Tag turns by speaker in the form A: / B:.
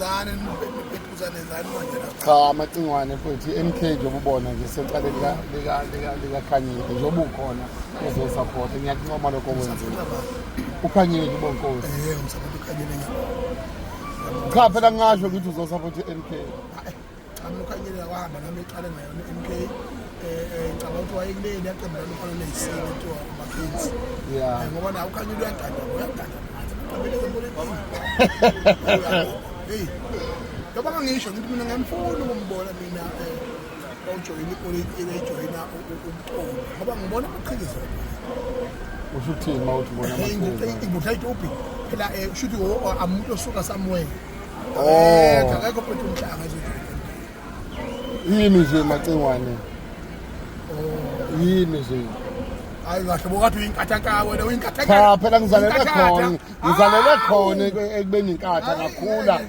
A: Nenzani niphethuza nenzani manje la?
B: Cha amacingwane mfowethu i-MK njengoba ubona nje secaleni likaKhanyile njengoba ukhona uzosupport ngiyakuncoma lokho okwenzile. Ukhanyile nje ubonkosi.
A: Eh ngisapota uKhanyile ngiyabonga.
B: Cha phela ngingasho ngithi uzosupport i-MK.
A: Cha mina uKhanyile wahamba nami eqale ngayona i-MK. Eh eh ngicabanga ukuthi wayekuleli yaqembu lomfana leyisile kuthiwa uMackenzie.
B: Yeah.
A: Eh, ngoba naye uKhanyile uyadada uyadada phansi. Ezepolitiki. Hey. Ngoba ngisho ngithi mina ngiyamfuna ukumbona mina eh ojoyina ipolitiki ejoyina ubuciko ngoba ngibona amaqhikizo.
B: Usho ukuthini uma uthi ubona amaqhikizo?
A: Ingudla itophi phela eh shuthi amuntu osuka somewhere.
B: Oh.
A: Akekho phethe umhlanga ezojoyina.
B: Yini nje macingwane?
A: Oh.
B: Yini nje?
A: Hayi kahle bokade uyinkatha wena uyinkatha.
B: Cha phela ngizalelwe khona, ngizalelwe khona ekubeni inkatha ngakhula.